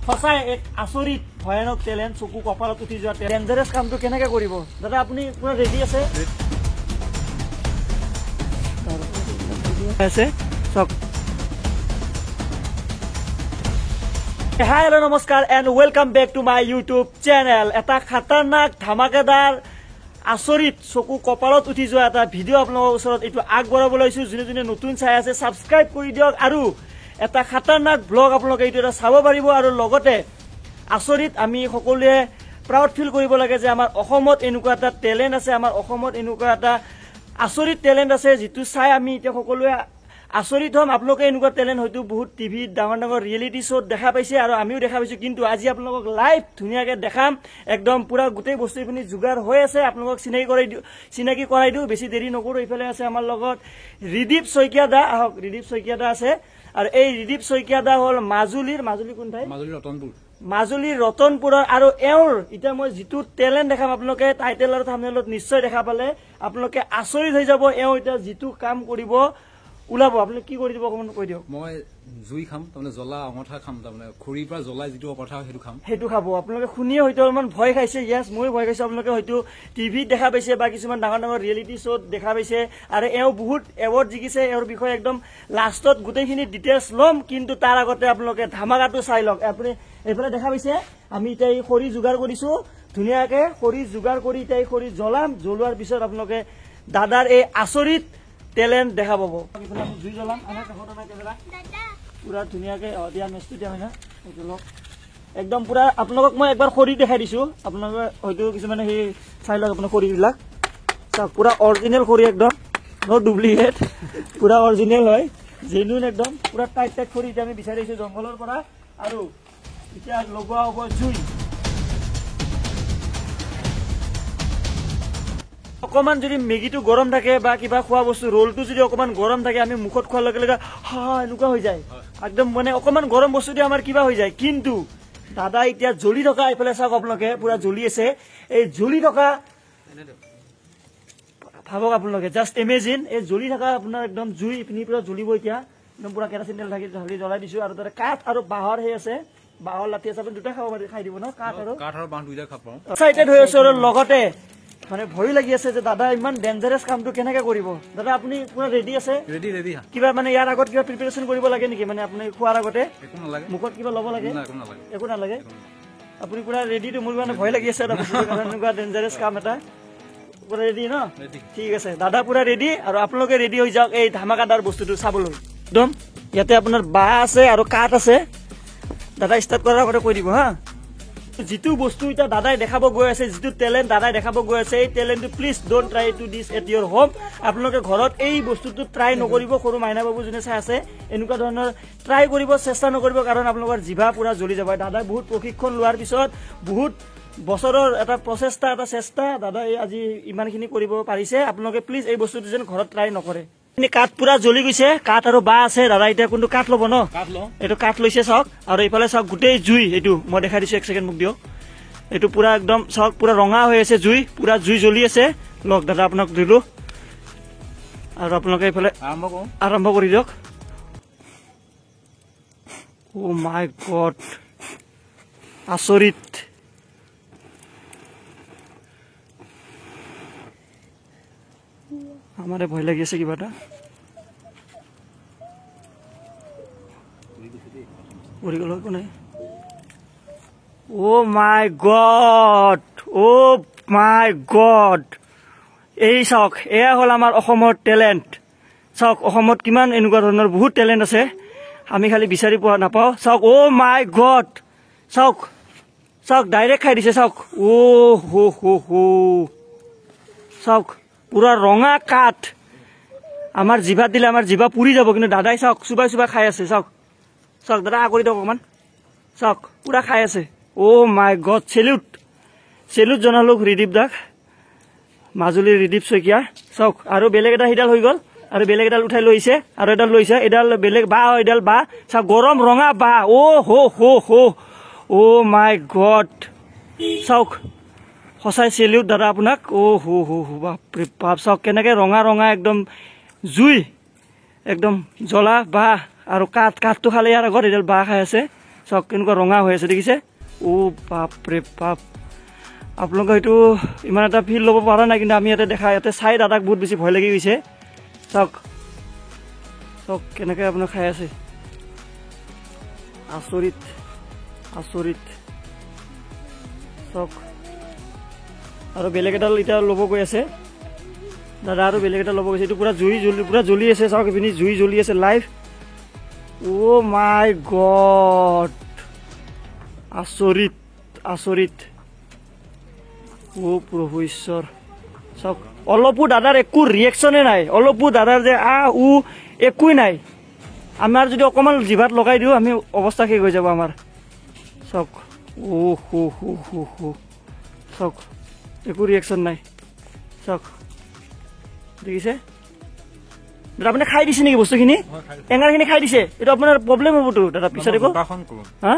সঁচাই এক আচৰিত ভয়ানক টেলেণ্ট, চকু কপালত উঠি যোৱা ডেঞ্জাৰাছ কামটো কেনেকৈ কৰিব। দাদা আপুনি পুৰা ৰেডি আছে? আছে চাওক। হাই হেল্ল' নমস্কাৰ and welcome back to my YouTube channel. এটা খাতাৰনাক ধামাকেদাৰ আচৰিত চকু কপালত উঠি যোৱা এটা ভিডিঅ' আপোনালোকৰ ওচৰত এইটো আগবঢ়াব লৈছোঁ। যোনে যোনে নতুন চাই আছে ছাবস্ক্ৰাইব কৰি দিয়ক আৰু এটা খাতাৰনাক ব্লগ আপোনালোকে এইটো এটা চাব পাৰিব। আৰু লগতে আচৰিত আমি সকলোৱে প্ৰাউড ফিল কৰিব লাগে যে আমাৰ অসমত এনেকুৱা এটা টেলেণ্ট আছে, আমাৰ অসমত এনেকুৱা এটা আচৰিত টেলেণ্ট আছে যিটো চাই আমি এতিয়া সকলোৱে আচৰিত হ'ম। আপোনালোকে এনেকুৱা টেলেণ্ট হয়তো বহুত টিভিত ডাঙৰ ডাঙৰ ৰিয়েলিটি শ্ব'ত দেখা পাইছে আৰু আমিও দেখা পাইছোঁ, কিন্তু আজি আপোনালোকক লাইভ ধুনীয়াকৈ দেখাম। একদম পুৰা গোটেই বস্তুখিনি যোগাৰ হৈ আছে, আপোনালোকক চিনাকি কৰাই দিওঁ, বেছি দেৰি নকৰোঁ। এইফালে আছে আমাৰ লগত ৰিদীপ শইকীয়া দা। আহক, ৰিদীপ শইকীয়া দা আছে। আৰু এই ৰিদীপ শইকীয়া দা হ'ল মাজুলীৰ, মাজুলী কোন ঠাই? মাজুলীৰ ৰতনপুৰ। মাজুলীৰ ৰতনপুৰৰ। আৰু এওঁৰ এতিয়া মই যিটো টেলেণ্ট দেখাম আপোনালোকে টাইটেল আৰু থাম্বনেইলত নিশ্চয় দেখা পালে, আপোনালোকে আচৰিত হৈ যাব। এওঁ এতিয়া যিটো কাম কৰিব ওলাব, আপুনি কি কৰি দিব অকণমান কৈ দিয়ক। মই জুই খাম, তাৰমানে জ্বলা অঙঠা খাম, তাৰমানে খৰিৰ পৰা জ্বলাই যিটো অঙঠা সেইটো খাম, সেইটো খাব। আপোনালোকে শুনিয়ে হয়তো অলপমান ভয় খাইছে। য়েছ, ময়ো ভয় খাইছোঁ। আপোনালোকে হয়তো টিভিত দেখা পাইছে বা কিছুমান ডাঙৰ ডাঙৰ ৰিয়েলিটি শ্ব'ত দেখা পাইছে। আৰু এওঁ বহুত এৱাৰ্ড জিকিছে। এওঁৰ বিষয়ে একদম লাষ্টত গোটেইখিনি ডিটেইলছ ল'ম, কিন্তু তাৰ আগতে আপোনালোকে ধামাকাটো চাই লওক। আপুনি এইফালে দেখা পাইছে, আমি এতিয়া এই খৰি যোগাৰ কৰিছোঁ ধুনীয়াকৈ। খৰি যোগাৰ কৰি এতিয়া এই খৰি জ্বলাম। জ্বলোৱাৰ পিছত আপোনালোকে দাদাৰ এই আচৰিত টেলেণ্ট দেখা পাব। জুই জ্বলাম, আমাৰ কাষত আমাৰ কেমেৰা পুৰা ধুনীয়াকৈ দিয়া মেচটো দিয়া হয় না, এইটো লওক একদম পুৰা। আপোনালোকক মই একবাৰ খৰি দেখাই দিছোঁ, আপোনালোকে হয়তো কিছুমানে সেই চাই লওক। আপোনাৰ খৰিবিলাক চাওক, পুৰা অৰিজিনেল খৰি, একদম ন' ডুপ্লিকেট, পুৰা অৰিজিনেল হয়, জেনুইন একদম পুৰা টাইট টাইট খৰি। এতিয়া আমি বিচাৰিছোঁ জংঘলৰ পৰা আৰু এতিয়া লগোৱা হ'ব জুই। অকণমান যদি মেগীটো গৰম থাকে বা কিবা খোৱা বস্তু ৰোলটো যদি অকণমান গৰম থাকে, আমি মুখত খোৱাৰ লগে লগে হা এনেকুৱা হৈ যায় একদম, মানে অকণমান গৰম বস্তু দি আমাৰ কিবা হৈ যায়। কিন্তু দাদা এতিয়া জ্বলি থকা, এইফালে চাওক আপোনালোকে পুৰা জ্বলি আছে। এই জ্বলি থকা ভাবক আপোনালোকে, জাষ্ট ইমেজিন, এই জ্বলি থকা আপোনাৰ একদম জুই পিনি পুৰা জ্বলিব এতিয়া, একদম পুৰা কেৰাচিন তেল ঢালি ঢালি জ্বলাই দিছোঁ। আৰু তাতে কাঠ আৰু বাঁহৰ সেই আছে, বাঁহৰ লাঠি আছে, আপুনি দুটা খাব পাৰি, খাই দিব ন? কাঠ আৰু বাঁহ দুইটা খাব পাৰোঁ। এক্সাইটেড হৈ আছো আৰু লগতে মানে ভয়ো লাগি আছে যে দাদা ইমান ডেঞ্জাৰাছ কামটো কেনেকে কৰিব। দাদা আপুনি পুৰা ৰেডি আছে? Ready ready. কিবা মানে ইয়াৰ আগত কিবা প্ৰিপেৰেশ্যন কৰিব লাগে নেকি? মানে আপুনি খোৱাৰ আগতে একো নালাগে, মুখত কিবা ল'ব লাগে? একো নালাগে, একো নালাগে। আপুনি পুৰা ৰেডিটো? মোৰ মানে ভয় লাগি আছে এনেকুৱা ডেঞ্জাৰাছ কাম এটা। পুৰা ৰেডি ন? ঠিক আছে দাদা পুৰা ৰেডি। আৰু আপোনালোকে ৰেডি হৈ যাওক এই ধামাকাদাৰ বস্তুটো চাবলৈ। একদম ইয়াতে আপোনাৰ বাঁহ আছে আৰু কাঠ আছে। দাদা ষ্টাৰ্ট কৰাৰ আগতে কৈ দিব হা। যিটো বস্তু এতিয়া দাদাই দেখাব গৈ আছে, যিটো টেলেণ্ট দাদাই দেখাব গৈ আছে, এই টেলেণ্টটো please don't try to this at your home. আপোনালোকে ঘৰত এই বস্তুটো ট্ৰাই নকৰিব। সৰু মাইনা বাবু যোনে চাই আছে, এনেকুৱা ধৰণৰ ট্ৰাই কৰিব চেষ্টা নকৰিব, কাৰণ আপোনালোকৰ জিভা পুৰা জ্বলি যাব। দাদাই বহুত প্ৰশিক্ষণ লোৱাৰ পিছত, বহুত বছৰৰ এটা প্ৰচেষ্টা, এটা চেষ্টা, দাদাই আজি ইমানখিনি কৰিব পাৰিছে। আপোনালোকে প্লিজ এই বস্তুটো যেন ঘৰত ট্ৰাই নকৰে। কাঠ পুৰা জ্বলি গৈছে, কাঠ আৰু বাঁহ আছে। দাদা এতিয়া কোনটো কাঠ ল'ব ন? এইটো কাঠ লৈছে চাওক। আৰু এইফালে চাওক গোটেই জুই, এইটো মই দেখাই দিছো, এক ছেকেণ্ড মোক দিয়ক। এইটো পুৰা একদম চাওক পুৰা ৰঙা হৈ আছে জুই, পুৰা জুই জ্বলি আছে। লওক দাদা আপোনাক দিলো, আৰু আপোনালোকে এইফালে আৰম্ভ কৰি দিয়ক। অ' মাই গড, আচৰিত। আমাৰে ভয় লাগি আছে কিবা এটা পৰি গ'ল, একো নাই। অ' মাই গড, অ' মাই গড, এই চাওক, এয়া হ'ল আমাৰ অসমৰ টেলেণ্ট। চাওক অসমত কিমান এনেকুৱা ধৰণৰ বহুত টেলেণ্ট আছে, আমি খালি বিচাৰি পোৱা নাপাওঁ। চাওক, অ' মাই গড, চাওক চাওক ডাইৰেক্ট খাই দিছে চাওক। অ' হো হো হো, চাওক পুৰা ৰঙা কাঠ। আমাৰ জিভাত দিলে আমাৰ জিভা পুৰি যাব, কিন্তু দাদাই চাওক চুবাই চুবাই খাই আছে। চাওক চাওক দাদা কৰি দিয়ক অকণমান, চাওক পুৰা খাই আছে। অ' মাই গড, চেলিউট চেলিউট জনালোঁ ৰিদীপ দাক, মাজুলীৰ ৰিদীপ শইকীয়া। চাওক আৰু বেলেগ এটা সিডাল হৈ গ'ল, আৰু বেলেগ এডাল উঠাই লৈ আহিছে, আৰু এডাল লৈছে, এডাল বেলেগ বাঁহ, এডাল বাঁহ। চাওক গৰম ৰঙা বাঁহ। অ' হো হো হো, অ' মাই গড, চাওক সঁচাই চেলিউট দাদা আপোনাক। অ' হো হো হো, বাপৰে বাপ, চাওক কেনেকৈ ৰঙা ৰঙা একদম জুই, একদম জ্বলা বাঁহ আৰু কাঠ, কাঠটো খালে ইয়াৰ আগত এডাল বাঁহ খাই আছে। চাওক কেনেকুৱা ৰঙা হৈ আছে, দেখিছে? অ' বাপ ৰে বাপ, আপোনালোকে হয়তো ইমান এটা ফিল ল'ব পৰা নাই, কিন্তু আমি ইয়াতে দেখা ইয়াতে চাই দাদাক বহুত বেছি ভয় লাগি গৈছে। চাওক চাওক কেনেকৈ আপোনাৰ খাই আছে, আচৰিত আচৰিত। চাওক আৰু বেলেগ এডাল এতিয়া ল'ব গৈ আছে দাদা, আৰু বেলেগ এটা ল'ব গৈছে। এইটো পুৰা জুই জ্বলি, পুৰা জ্বলি আছে। চাওক এইপিনি জুই জ্বলি আছে লাইভ। অ' মাই গড, আচৰিত আচৰিত। অ' প্ৰভু ঈশ্বৰ, চাওক অলপো দাদাৰ একো ৰিয়েকশ্যনে নাই, অলপো দাদাৰ যে আ উ একোৱেই নাই। আমাৰ যদি অকণমান জিভাত লগাই দিওঁ আমি অৱস্থা শেষ হৈ যাব আমাৰ। চাওক, অ' হো হো হো হো, চাওক একো ৰিয়েকশ্যন নাই। চাওক দেখিছে দাদা, আপুনি খাই দিছে নেকি বস্তুখিনি? এঙাৰখিনি খাই দিছে, এইটো আপোনাৰ প্ৰব্লেম হ'বতো দাদা পিছত। একো হা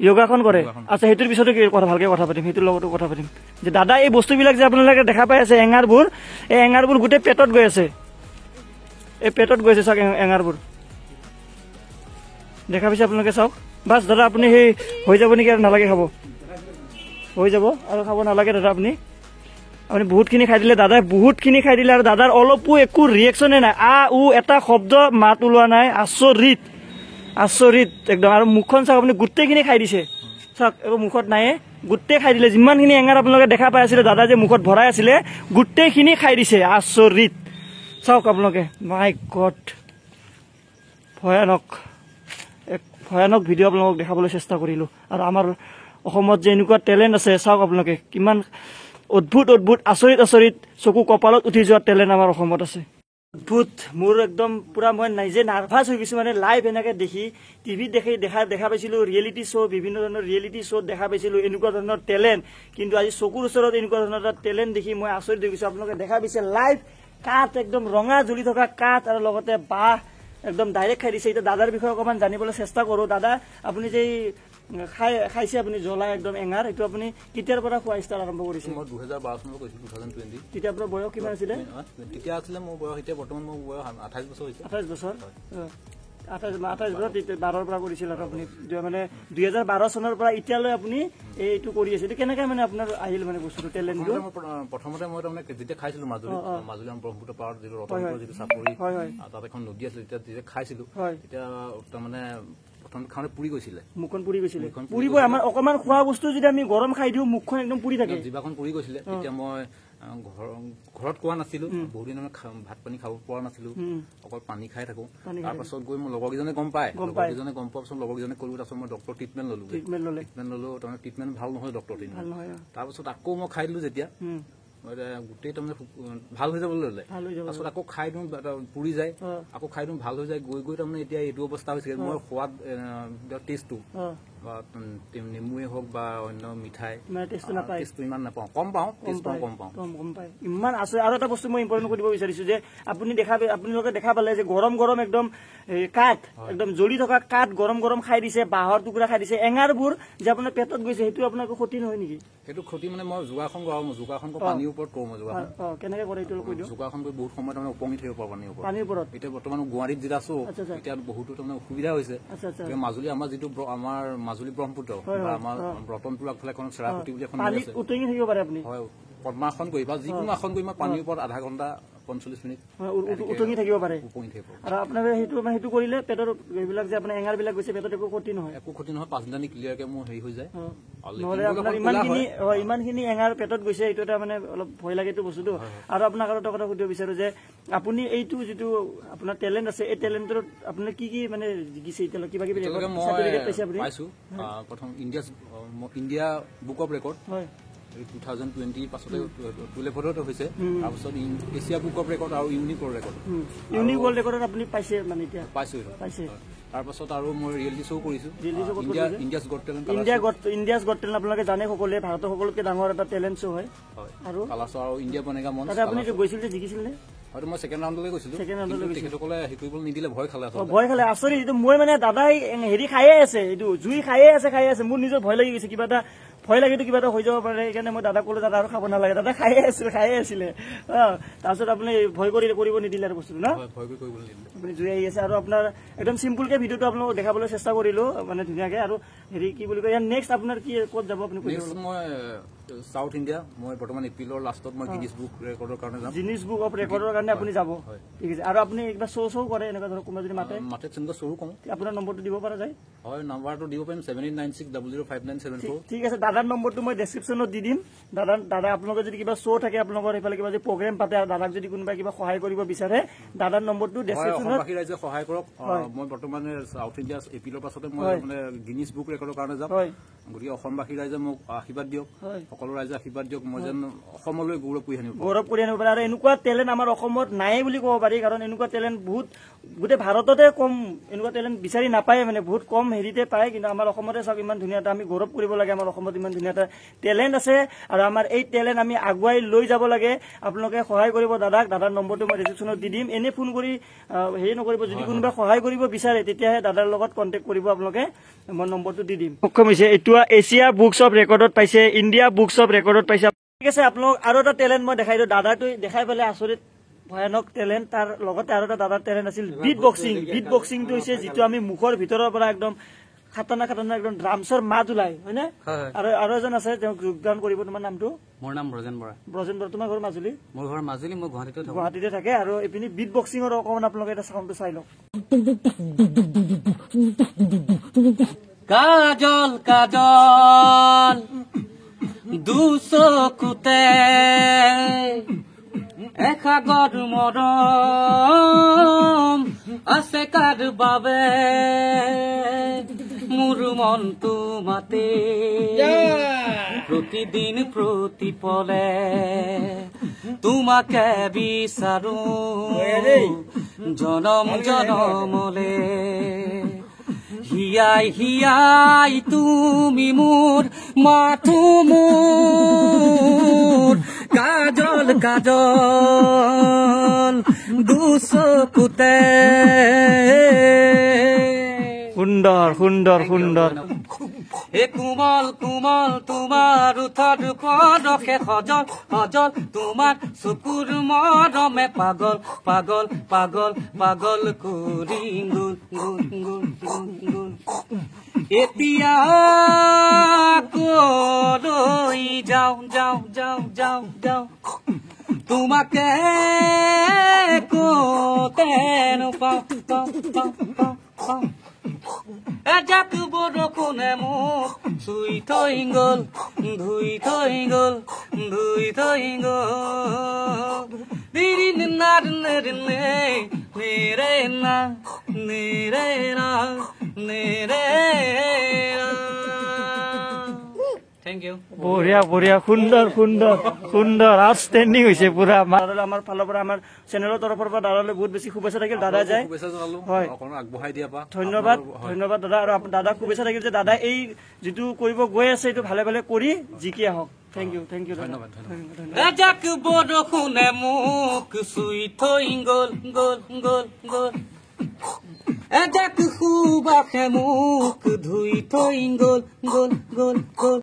যোগাসন কৰে, আচ্ছা সেইটোৰ পিছতো কথা ভালকে কথা পাতিম, সেইটোৰ লগতো কথা পাতিম। যে দাদা এই বস্তুবিলাক যে আপোনালোকে দেখা পাই আছে এঙাৰবোৰ, এই এঙাৰবোৰ গোটেই পেটত গৈ আছে, এই পেটত গৈ আছে। চাওক এঙাৰবোৰ দেখা পাইছে আপোনালোকে? চাওক বাছ দাদা, আপুনি সেই হৈ যাব নেকি? আৰু নালাগে খাব, হৈ যাব আৰু খাব নালাগে দাদা। আপুনি আপুনি বহুতখিনি খাই দিলে, দাদাই বহুতখিনি খাই দিলে, আৰু দাদাৰ অলপো একো ৰিয়েকশ্যনে নাই, আ উ এটা শব্দ মাত ওলোৱা নাই। আচৰিত আচৰিত একদম। আৰু মুখখন চাওক, আপুনি গোটেইখিনি খাই দিছে। চাওক একো মুখত নাইয়ে, গোটেই খাই দিলে। যিমানখিনি এঙাৰ আপোনালোকে দেখা পাই আছিলে দাদা যে মুখত ভৰাই আছিলে, গোটেইখিনি খাই দিছে। আচৰিত, চাওক আপোনালোকে, মাই গড, ভয়ানক, এক ভয়ানক ভিডিঅ' আপোনালোকক দেখাবলৈ চেষ্টা কৰিলোঁ। আৰু আমাৰ অসমত যে এনেকুৱা টেলেণ্ট আছে, চাওক আপোনালোকে কিমান অদ্ভুত অদ্ভুত আচৰিত আচৰিত চকু কপালত উঠি যোৱা টেলেণ্ট আমাৰ অসমত আছে। অদ্ভুত, মোৰ একদম পুৰা মই নিজে নাৰ্ভাছ হৈ গৈছোঁ মানে লাইভ এনেকৈ দেখি, টিভিত দেখি দেখা দেখা পাইছিলোঁ ৰিয়েলিটি শ্ব', বিভিন্ন ধৰণৰ ৰিয়েলিটি শ্ব'ত দেখা পাইছিলোঁ এনেকুৱা ধৰণৰ টেলেণ্ট, কিন্তু আজি চকুৰ ওচৰত এনেকুৱা ধৰণৰ এটা টেলেণ্ট দেখি মই আচৰিত হৈ গৈছোঁ। আপোনালোকে দেখা পাইছে লাইভ কাঠ, একদম ৰঙা জ্বলি থকা কাঠ আৰু লগতে বাঁহ একদম ডাইৰেক্ট খাই দিছে। এতিয়া দাদাৰ বিষয়ে অকণমান জানিবলৈ চেষ্টা কৰোঁ। দাদা, আপুনি যে খাইছে আপুনি জ্বলা একদম এঙাৰ, এইটো আপুনি কেতিয়াৰ পৰা খোৱা ষ্টাৰ্ট আৰম্ভ কৰিছে? মই 2012 চনত কৰিছিলোঁ, 2020। তেতিয়া আপোনাৰ বয়স কিমান আছিলে? তেতিয়া আছিলে মোৰ বয়স, এতিয়া বৰ্তমান মোৰ বয়স 28 বছৰ হৈছে। 28 বছৰ, 28 বছৰ 12ৰ পৰা কৰিছিল। আৰু আপুনি মানে 2012 চনৰ পৰা এতিয়ালৈ আপুনি এইটো কৰি আছে। এইটো কেনেকৈ মানে আপোনাৰ আহিল মানে বস্তুটো টেলেণ্টটো? প্ৰথমতে মই তাৰমানে যেতিয়া খাইছিলোঁ মাজুলী, মাজুলী আমাৰ ব্ৰহ্মপুত্ৰ পাৰত যিটো ৰতনপুৰ যিটো চাপৰি, তাত এখন নদী আছিলে, তেতিয়া যেতিয়া খাইছিলোঁ তেতিয়া তাৰমানে প্ৰথম খাওঁতে পুৰি গৈছিলে, মুখখন পুৰি গৈছিলে। পুৰিবই, আমাৰ অকণমান খোৱা বস্তু যদি আমি গৰম খাই দিওঁ মুখখন একদম পুৰি থাকে, জিভাখন পুৰি গৈছিলে। তেতিয়া মই ঘৰত কোৱা নাছিলো, বহুত দিন ভাত পানী খাব পৰা নাছিলো, অকল পানী খাই থাকো। তাৰপাছত গৈ মোৰ লগৰকেইজনে গম পায়, লগৰকেইজনে গম পোৱাৰ পিছত লগৰকেইজনে ক'লো, তাৰপিছত মই ডক্টৰ ট্ৰিটমেণ্ট ল'লো, ট্ৰিটমেণ্ট ল'লো, তাৰমানে ট্ৰিটমেণ্ট ভাল নহয় ডক্টৰ ট্ৰিটমেণ্ট। তাৰপাছত আকৌ মই খাই দিলো, যেতিয়া গোটেই তাৰমানে ভাল হৈ যাবলৈ ল'লে। তাৰপাছত আকৌ খাই দিওঁ পুৰি যায়, আকৌ খাই দিওঁ ভাল হৈ যায়, গৈ গৈ তাৰমানে এতিয়া এইটো অৱস্থা হৈছে। মই সোৱাদ টেষ্টটো বা নেমুৱে হওক বা অন্য মিঠাই টেষ্টটো ইমান নাপাওঁ, কম পাওঁ, টেষ্ট পাওঁ, কম পাওঁ, কম পাই ইমান আছে। আৰু এটা বস্তু মই ইম্পৰ্টেণ্ট কৰিব বিচাৰিছো যে আপুনি দেখা, আপোনালোকে দেখা পালে যে গৰম গৰম একদম কাঠ, একদম জ্বলি থকা কাঠ গৰম গৰম খাই দিছে, বাঁহৰ টুকুৰা খাই দিছে, এঙাৰবোৰ যে আপোনাৰ পেটত গৈছে, সেইটো আপোনাৰ ক্ষতি নহয় নেকি? সেইটো ক্ষতি মানে মই যোগাসন কৰোঁ, মই যোগাসন কৰোঁ পানীৰ ওপৰত কৰোঁ। মই যোগাসন কেনেকে কৰে এইটো কৈ দিওঁ। যোগাসন কৰি বহুত সময় তাৰমানে ওপঙি থাকিব পাৰোঁ পানীৰ ওপৰত, পানীৰ ওপৰত। এতিয়া বৰ্তমান গুৱাহাটীত যেতিয়া আছো এতিয়া বহুতো তাৰমানে অসুবিধা হৈছে। মাজুলী আমাৰ যিটো আমাৰ মাজুলী ব্ৰহ্মপুত্ৰ বা আমাৰ ৰতনপুৰ আগফালে এখন চেৰাপুতি বুলি এখন নদী আছে, উটঙি থাকিব পাৰে আপুনি। হয়, পদ্মাসন কৰি বা যিকোনো আসন কৰি মই পানীৰ ওপৰত আধা ঘণ্টা 45 মিনিট উটঙি থাকিব পাৰে, উপঙি থাকিব। আৰু আপোনাৰ সেইটো মানে সেইটো কৰিলে পেটৰ এইবিলাক যে আপোনাৰ এঙাৰবিলাক গৈছে পেটত একো ক্ষতি নহয়, একো ক্ষতি নহয়। পাছদিনানি ক্লিয়াৰকে মোৰ হেৰি হৈ যায়। নহ'লে আপোনাৰ ইমানখিনি ইমানখিনি এঙাৰ পেটত গৈছে, এইটো এটা মানে অলপ ভয় লাগে এইটো বস্তুটো। আৰু আপোনাক আৰু এটা কথা সুধিব বিচাৰো যে আপুনি এইটো যিটো আপোনাৰ টেলেণ্ট আছে, এই টেলেণ্টত আপোনাৰ কি কি মানে জিকিছে এতিয়ালৈকে? কিবা কিবি চাৰ্টিফিকেট পাইছে আপুনি? পাইছো, প্ৰথম ইণ্ডিয়া বুক অফ ৰেকৰ্ড হয় 2020 পাছতে 12 হৈছে। তাৰপিছত এছিয়া বুক অফ ৰেকৰ্ড আৰু unique world record. Unique world ৰেকৰ্ডত আপুনি পাইছে মানে এতিয়া? পাইছো, পাইছে। তাৰপাছত আৰু মই ৰিয়েলিটি শ্ব' কৰিছো, India's got talent. India's got talent আপোনালোকে জানে সকলোৱে, ভাৰতৰ সকলোতকৈ ডাঙৰ এটা টেলেণ্ট শ্ব' হয়। আৰু কালাছ আৰু ইণ্ডিয়া বনেগা মঞ্চ, তাতে আপুনি গৈছিল যে জিকিছিল নে? হয়তো মই ছেকেণ্ড ৰাউণ্ডলৈ গৈছিলো, তেখেতসকলে হেৰি কৰিবলৈ নিদিলে, ভয় খালে। ভয় খালে, আচৰিত। এইটো মই মানে দাদাই হেৰি খায়ে আছে, এইটো জুই খায়ে আছে, খায়ে আছে, মোৰ নিজৰ ভয় লাগি গৈছে, কিবা এটা ভয় লাগেতো কিবা এটা হৈ যাব পাৰে, সেইকাৰণে মই দাদাক ক'লো দাদা আৰু খাব নালাগে, দাদা খায়ে আছিলে। তাৰপিছত আপুনি ভয় কৰি কৰিব নিদিলে আৰু বস্তুটো ন, আপুনি জুই আহি আছে। আৰু আপোনাৰ একদম চিম্পুলকে ভিডিঅ'টো আপোনালোকক দেখাবলৈ চেষ্টা কৰিলো মানে ধুনীয়াকে। আৰু হেৰি কি বুলি কয়, ইয়াৰ নেক্সট আপোনাৰ কি ক'ত যাব আপুনি? মই চাউথ ইণ্ডিয়া, মই বৰ্তমান এপ্ৰিলৰ লাষ্টত মই গিনিজ বুক ৰেকৰ্ডৰ কাৰণে যাম। গিনিজ বুক অফ ৰেকৰ্ডৰ কাৰণে আপুনি যাব, ঠিক আছে। আৰু আপুনি কিবা শ্ব' কৰে এনেকুৱা ধৰক কোনোবা যদি মাতে? মাতে তেনেকুৱা শ্ব' কৰোঁ। আপোনাৰ নম্বৰটো দিব পৰা যায়? হয়, নম্বৰটো দিব পাৰিম, 7896005974। ঠিক আছে, দাদাৰ নম্বৰটো মই ডেছক্ৰিপশ্যনত দি দিম। দাদা আপোনালোকৰ যদি কিবা শ্ব' থাকে, আপোনালোকৰ সেইফালে কিবা যদি প্ৰগ্ৰেম পাতে আৰু দাদাক যদি কোনোবাই কিবা সহায় কৰিব বিচাৰে, দাদাৰ নম্বৰটো ডেছক্ৰিপশ্যনত। অসমবাসী ৰাইজে সহায় কৰক। মই বৰ্তমানে চাউথ ইণ্ডিয়া এপ্ৰিলৰ পাছতে মই মানে গিনিজ বুক ৰেকৰ্ডৰ কাৰণে যাম, গতিকে অসমবাসী ৰাইজে মোক আশীৰ্বাদ দিয়ক, সকলো ৰাইজে আশীৰ্বাদ দিয়ক, মই যেন অসমলৈ গৌৰৱ কৰি আনিব, গৌৰৱ কৰি আনিব পাৰে। আৰু এনেকুৱা টেলেণ্ট আমাৰ অসমত নাই বুলি ক'ব পাৰি, কাৰণ এনেকুৱা টেলেণ্ট বহুত গোটেই ভাৰততে কম, এনেকুৱা টেলেণ্ট বিচাৰি নাপায়, মানে বহুত কম হেৰিতে পায়। কিন্তু আমাৰ অসমতে চাওক ইমান ধুনীয়া এটা, আমি গৌৰৱ কৰিব লাগে আমাৰ অসমত ইমান ধুনীয়া এটা টেলেণ্ট আছে, আৰু আমাৰ এই টেলেণ্ট আমি আগুৱাই লৈ যাব লাগে। আপোনালোকে সহায় কৰিব দাদাক, দাদাৰ নম্বৰটো মই ডিছক্ৰিপশ্যনত দি দিম। এনেই ফোন কৰি হেৰি নকৰিব, যদি কোনোবাই সহায় কৰিব বিচাৰে তেতিয়াহে দাদাৰ লগত কণ্টেক্ট কৰিব আপোনালোকে, মই নম্বৰটো দি দিম। সক্ষম হৈছে, এইটো এছিয়া বুকছ অফ ৰেকৰ্ডত পাইছে, ইণ্ডিয়া বুকছ অফ ৰেকৰ্ডত পাইছে। ঠিক আছে, আপোনালোক আৰু এটা টেলেণ্ট মই দেখাই দিওঁ। দাদাটো দেখাই পেলাই আচৰিত ভয়ানক টেলেণ্ট। তাৰ লগতে আৰু এটা দাদাৰ টেলেণ্ট আছিল বিট বক্সিং। বিট বক্সিংটো হৈছে যিটো আমি মুখৰ ভিতৰৰ পৰা একদম খাতনা খাতনা একদম ড্ৰামছৰ মাত ওলাই, হয়নে? আৰু আৰু এজন আছে, তেওঁক যোগদান কৰিব। তোমাৰ নামটো? মোৰ নাম ব্ৰজেন বৰা। ব্ৰজেন বৰা, তোমাৰ ঘৰ মাজুলী? মোৰ ঘৰ মাজুলী, মই গুৱাহাটীতে থাকো। গুৱাহাটীতে থাকে। আৰু এইপিনে বিট বক্সিঙৰ অকণমান আপোনালোকে এটা চাউণ্ডটো চাই লওক। কাজল কাজল দুচকুতে এসাগৰ মৰম আছে কাৰ বাবে, মোৰ মনটো মাতে প্ৰতিদিন প্ৰতিপলে, তোমাকে বিচাৰো জনম জনমলে, হিয়াই হিয়াই তুমি মোৰ মাথো মোৰ, কাজল কাজল দুচকুতে। সুন্দৰ সুন্দৰ সুন্দৰ। হে কোমল কোমল তোমাৰ উঠৰ পৰশে সজল সজল, তোমাৰ চকুৰ মৰমে পাগল পাগল পাগল পাগল কৰি গুল গুল গুল গুল গুল। এতিয়া কলৈ যাওঁ যাওঁ যাওঁ যাওঁ যাওঁ, তোমাকে ক'তেনো পাওঁ পাওঁ পাওঁ পাওঁ পাওঁ। এজাক বৰষুণে মোক চুই থৈ গ'ল, ধুই থৈ গ'ল, ধুই থৈ গ'ল। নেৰে না নেৰে না নেৰে। Thank you. বঢ়িয়া বঢ়িয়া, সুন্দৰ সুন্দৰ সুন্দৰ, আউটষ্টেণ্ডিং হৈছে পুৰা। আমাৰ ফালৰ পৰা, আমাৰ চেনেলৰ তৰফৰ পৰা দাদালৈ বহুত বেছি শুভেচ্ছা থাকিল। দাদা যায়, হয়, ধন্যবাদ ধন্যবাদ দাদা। আৰু দাদাক শুভেচ্ছা থাকিল যে দাদা এই যিটো কৰিব গৈ আছে এইটো ভালে ভালে কৰি জিকি আহক। Thank you, thank you, ধন্যবাদ। এজাক বৰষুণে মোক চুই থৈ গ'ল গ'ল গ'ল গ'ল, এজাক সুবাসে মোক ধুই থৈ গ'ল গ'ল গ'ল গ'ল।